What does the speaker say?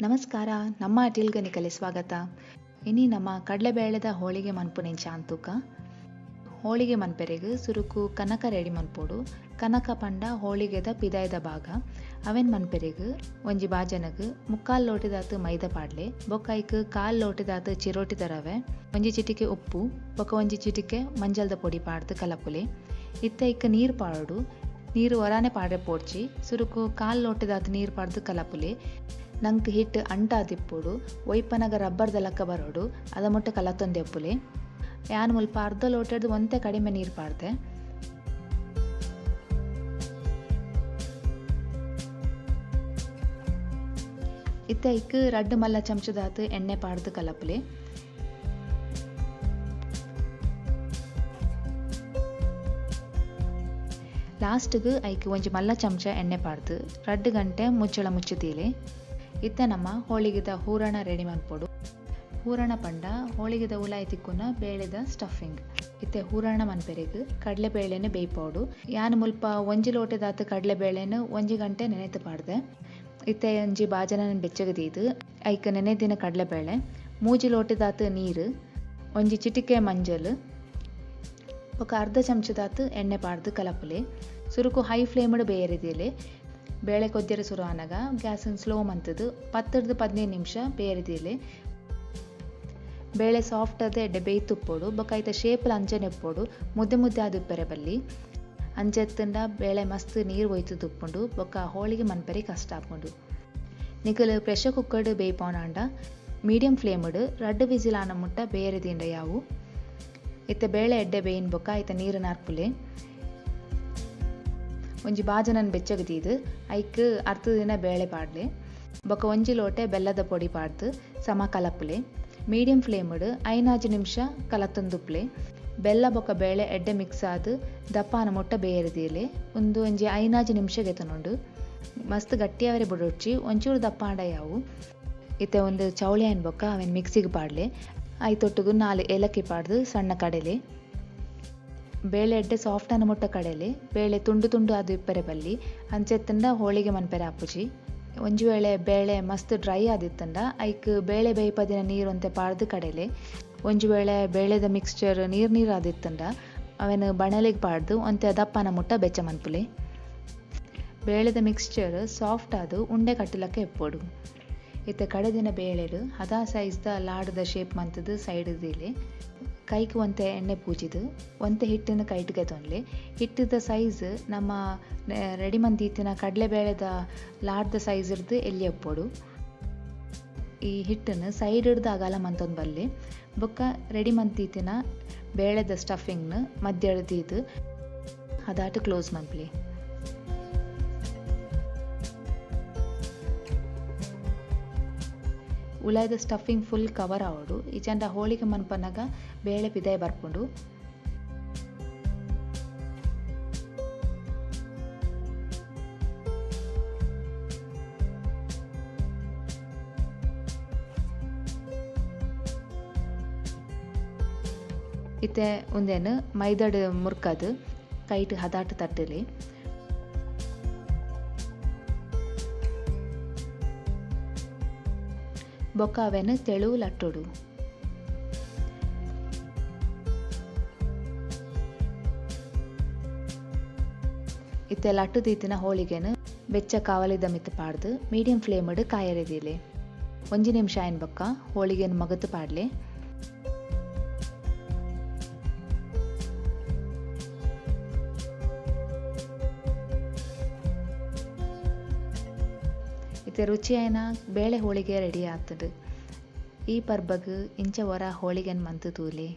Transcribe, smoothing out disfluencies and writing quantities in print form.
ನಮಸ್ಕಾರ, ನಮ್ಮ ಅಟಿಲ್ಗನಿಕಲೆ ಸ್ವಾಗತ. ಇನಿ ನಮ್ಮ ಕಡಲೆಬೇಳೆದ ಹೋಳಿಗೆ ಮನ್ಪುನೆಂಚ ಅಂತೂಕ. ಹೋಳಿಗೆ ಮನ್ಪೆರೆಗ್ ಸುರುಕು ಕನಕ ರೆಡಿ ಮನ್ಪೊಡು. ಕನಕ ಪಂಡ ಹೋಳಿಗೆದ ಪಿದಾಯ್ದ ಭಾಗ. ಅವೆನ್ ಮನ್ಪೆರೆಗ್ ಒಂಜಿ ಬಾಜನಗ್ ಮುಕ್ಕಾಲ್ ಲೋಟೆದಾತ್ ಮೈದ ಪಾಡ್ಲೆ, ಬೊಕ್ಕ ಐಕ್ ಕಾಲ್ ಲೋಟೆದಾತ್ ಚಿರೋಟಿದ ರವೆ, ಒಂಜಿ ಚಿಟಿಕೆ ಉಪ್ಪು, ಬೊಕ್ಕ ಒಂಜಿ ಚಿಟಿಕೆ ಮಂಜಲ್ದ ಪೊಡಿ ಪಾಡ್ದ್ ಕಲಪುಲೆ. ಇತ್ತೆ ಐಕ್ ನೀರ್ ಪಾಡೊಡು. ನೀರ್ ಒರಾನೆ ಪಾಡ್ರೆ ಪೋಡ್ಚಿ, ಸುರುಕು ಕಾಲ್ ಲೋಟೆದಾತ್ ನೀರ್ ಪಾಡ್ದ್ ಕಲಪುಲೆ. ನಂಕ್ ಹಿಟ್ ಅಂಟಾದಿಪ್ಪೊಡು, ಒಯ್ಪನಗ ರಬ್ಬರ್ದ ಲಕ್ಕ ಬರೊಡು, ಅದ ಮುಟ್ಟ ಕಲತೊಂದೆ ಉಪ್ಪುಲೆ. ಯಾನ್ ಮುಲ್ಪ ಅರ್ಧ ಲೋಟೆಡ್ದ್ ಒಂತೆ ಕಡಿಮೆ ನೀರ್ ಪಾಡ್ದೆ. ಇತ್ತೆ ಐಕ್ ರಡ್ಡ್ ಮಲ್ಲ ಚಮಚದಾತ್ ಎಣ್ಣೆ ಪಾಡ್ದ್ ಕಲಪುಲೆ. ಲಾಸ್ಟ್ಗ್ ಐಕ್ ಒಂಜಿ ಮಲ್ಲ ಚಮಚ ಎಣ್ಣೆ ಪಾಡ್ದ್ 2 ಗಂಟೆ ಮುಚ್ಚಳ ಮುಚ್ಚಿ ದೀಲೆ. ಇತ್ತೆ ನಮ್ಮ ಹೋಳಿಗೆದ ಹೂರಣ ರೆಡಿ ಮನ್ಪೊಡು. ಹೂರಣ ಪಂಡ ಹೋಳಿಗೆದ ಉಲಾಯಿ ತಿಕ್ಕುನ ಬೇಳೆದ ಸ್ಟಫಿಂಗ್. ಇತ್ತೆ ಹೂರಣ ಮನ್ಪೆರೆಗ್ ಕಡಲೆ ಬೇಳೆನ್ ಬೇಯ್ಪೊಡು. ಯಾನ್ ಮುಲ್ಪ ಒಂಜಿ ಲೋಟೆದಾತ್ ಕಡಲೆ ಬೇಳೆನ್ ಒಂಜಿ ಗಂಟೆ ನೆನೆತ್ ಪಾಡ್ದೆ. ಇತ್ತೆ ಒಂಜಿ ಬಾಜನನ್ ಬೆಚ್ಚಗೆ ದೀದ್ ಐಕ್ ನೆನೆದಿನ ಕಡಲೆಬೇಳೆ, 3 ಲೋಟೆದಾತ್ ನೀರ್, ಒಂಜಿ ಚಿಟಿಕೆ ಮಂಜಲ್, ಬೊಕ್ಕ ಅರ್ಧ ಚಮಚದಾತ್ ಎಣ್ಣೆ ಪಾಡ್ದ್ ಕಲಪುಲೆ. ಸುರುಕು ಹೈ ಫ್ಲೇಮ್ಡ್ ಬೇಯರೆ ದೀಲೆ. ಬೇಳೆ ಕೊದ್ಯರೆ ಸುರು ಆನಗ ಗ್ಯಾಸ್ ಸ್ಲೋ ಮಂತುದು 10 ರ್ದ್ 15 ನಿಮಿಷ ಬೇಯರೆ ದೀಲೆ. ಬೇಳೆ ಸಾಫ್ಟ್ ಆದ್ ಎಡ್ಡೆ ಬೇಯ್ತ್ ಉಪ್ಪೊಡು, ಬೊಕ್ಕ ಐತ ಶೇಪ್ಲ ಅಂಚನೆ ಉಪ್ಪೊಡು, ಮುದ್ದೆ ಮುದ್ದೆ ಆದ್ ಉಪ್ಪೆರೆ ಬಲ್ಲಿ. ಅಂಚೆತ್ತುಂಡ ಬೇಳೆ ಮಸ್ತ್ ನೀರ್ ಒಯ್ತುದು ಉಪ್ಪುಂಡು, ಬೊಕ್ಕ ಹೋಳಿಗೆ ಮನ್ಪೆರೆ ಕಷ್ಟ ಆಪುಂಡು. ನಿಕುಲು ಪ್ರೆಷರ್ ಕುಕ್ಕರ್ಡ್ ಬೇಯ್ಪೋನಾಂಡ ಮೀಡಿಯಂ ಫ್ಲೇಮ್ಡ್ 2 ವಿಸಿಲ್ ಆನ ಮುಟ್ಟ ಬೇಯರೆ ದೀಂಡ ಯಾವು. ಇತ್ತೆ ಬೇಳೆ ಎಡ್ಡೆ ಬೇಯಿನ್ ಬೊಕ್ಕ ಐತ ನೀರ್ ನರ್ಪುಲೆ. ಒಂಜಿ ಬಾಜನನ್ ಬೆಚ್ಚಗೆ ದೀದ್ ಐಕ್ ಅರ್ಧ ದಿನ ಬೇಳೆ ಪಾಡ್ಲೆ, ಬೊಕ್ಕ ಒಂಜಿ ಲೋಟೆ ಬೆಲ್ಲದ ಪೊಡಿ ಪಾಡ್ದ್ ಸಮ ಕಲಪುಲೆ. ಮೀಡಿಯಂ ಫ್ಲೇಮ್ಡ್ 5 ನಿಮಿಷ ಕಲತೊಂದುಪ್ಪುಲೆ. ಬೆಲ್ಲ ಬೊಕ್ಕ ಬೇಳೆ ಎಡ್ಡೆ ಮಿಕ್ಸ್ ಆದ್ ದಪ್ಪಾನ ಮುಟ್ಟ ಬೇಯರೆ ದೀಲೆ. ಉಂದು ಒಂಜಿ 5 ನಿಮಿಷ ಗೆತೊನುಂಡು. ಮಸ್ತ್ ಗಟ್ಟಿಯಾವರೆ ಬುಡೊಡ್ಚಿ, ಒಂಚೂರು ದಪ್ಪಾಂಡ ಯಾವು. ಇತ್ತೆ ಒಂದು ಚೌಳಿ ಆಯ್ನ್ ಬೊಕ್ಕ ಅವೆನ್ ಮಿಕ್ಸಿಗ್ ಪಾಡ್ಲೆ. ಐತೊಟ್ಟುಗು 4 ಏಲಕ್ಕಿ ಪಾಡ್ದ್ ಸಣ್ಣ ಕಡೆಲೆ. ಬೇಳೆ ಎಡ್ಡೆ ಸಾಫ್ಟ್ ಆನ ಮುಟ್ಟ ಕಡೆಲೆ. ಬೇಳೆ ತುಂಡು ತುಂಡು ಆದ್ ಇಪ್ಪೆರೆ ಬಲ್ಲಿ, ಅಂಚೆತ್ತುಂಡ ಹೋಳಿಗೆ ಮನ್ಪೆರೆ ಆಪುಜಿ. ಒಂಜಿ ವೇಳೆ ಬೇಳೆ ಮಸ್ತ್ ಡ್ರೈ ಆದಿತ್ತುಂಡ ಐಕ್ ಬೇಳೆ ಬೇಯ್ಪದಿನ ನೀರ್ ಒಂತೆ ಪಾಡ್ದ್ ಕಡೆಲೆ. ಒಂಜಿ ವೇಳೆ ಬೇಳೆದ ಮಿಕ್ಸ್ಚರ್ ನೀರ್ ನೀರ್ ಆದಿತ್ತುಂಡ ಅವೆನ್ ಬಣಲೆಗ್ ಪಾಡ್ದ್ ಒಂತೆ ದಪ್ಪನ ಮುಟ್ಟ ಬೆಚ್ಚ ಮನ್ಪುಲೆ. ಬೇಳೆದ ಮಿಕ್ಸ್ಚರ್ ಸಾಫ್ಟ್ ಆದ್ ಉಂಡೆ ಕಟ್ಟುಲಕ್ಕ ಇಪ್ಪೊಡು. ಇತ್ತೆ ಕಡೆದಿನ ಬೇಳೆಡ್ ಹದಾ ಸೈಜ್ದ ಲಾಡುದ ಶೇಪ್ ಮಂತುದು ಸೈಡ್ ದೀಲೆ. ಕೈಕ್ ಒಂತೆ ಎಣ್ಣೆ ಪೂಜಿದ್ ಒಂತೆ ಹಿಟ್ಟನ್ನು ಕೈಟ್ ಗೆತೊನ್ಲೆ. ಹಿಟ್ಟದ ಸೈಜ್ ನಮ್ಮ ರೆಡಿ ಮಂದೀತಿನ ಕಡಲೆಬೇಳೆದ ಲಾಡ್ದ ಸೈಜ್ ಇರ್ದ್ ಎಲ್ಯ ಉಪ್ಪೊಡು. ಈ ಹಿಟ್ಟನ್ನು ಸೈಡ್ ಹಿಡ್ದು ಅಗಲ ಮಂತೊಂದು ಬಲ್ಲೆ. ಬೊಕ್ಕ ರೆಡಿ ಮಂತೀತಿನ ಬೇಳೆದ ಸ್ಟಫಿಂಗ್ನ ಮಧ್ಯ ದೀದ್ ಅದಾಟ್ ಕ್ಲೋಸ್ ಮನ್ಪುಲೆ. ಉಲಾಯ್ದ ಸ್ಟಫಿಂಗ್ ಫುಲ್ ಕವರ್ ಆವೊಡು. ಇಜ್ಜಾಂಡ ಹೋಳಿಗೆ ಮನ್ಪನಗ ಬೇಳೆ ಪಿದಾಯ್ ಬರ್ಪುಂಡು. ಇತ್ತೆ ಉಂದೆನ್ ಮೈದಾಡ್ ಮುರ್ಕದ್ ಕೈಟ್ ಹದಾಟ್ ತಟ್ಟಲೆ. ಬೊಕ್ಕ ಅವೆನ್ ತೆಳು ಲಟ್ಟೊಡು. ಇತ್ತೆ ಲಟ್ಟು ದೀತಿನ ಹೋಳಿಗೆನ್ ಬೆಚ್ಚ ಕಾವಲಿದ ಮಿತ್ತ್ ಪಾಡ್ದ್ ಮೀಡಿಯಂ ಫ್ಲೇಮ್ಡ್ ಕಾಯರೆ ದೀಲೆ. ಒಂಜಿ ನಿಮಿಷ ಆಯಿನ ಬೊಕ್ಕ ಹೋಳಿಗೆನ್ ಮಗತ್ ಪಾಡ್ಲೆ. ಇತ್ತೆ ರುಚಿಯಾಯಿನ ಬೇಳೆ ಹೋಳಿಗೆ ರೆಡಿ ಆತುಂಡು. ಈ ಪರ್ಬಗ್ ಇಂಚ ಒರ ಹೋಳಿಗೆನ್ ಮಂತ್ ತೂಲೆ.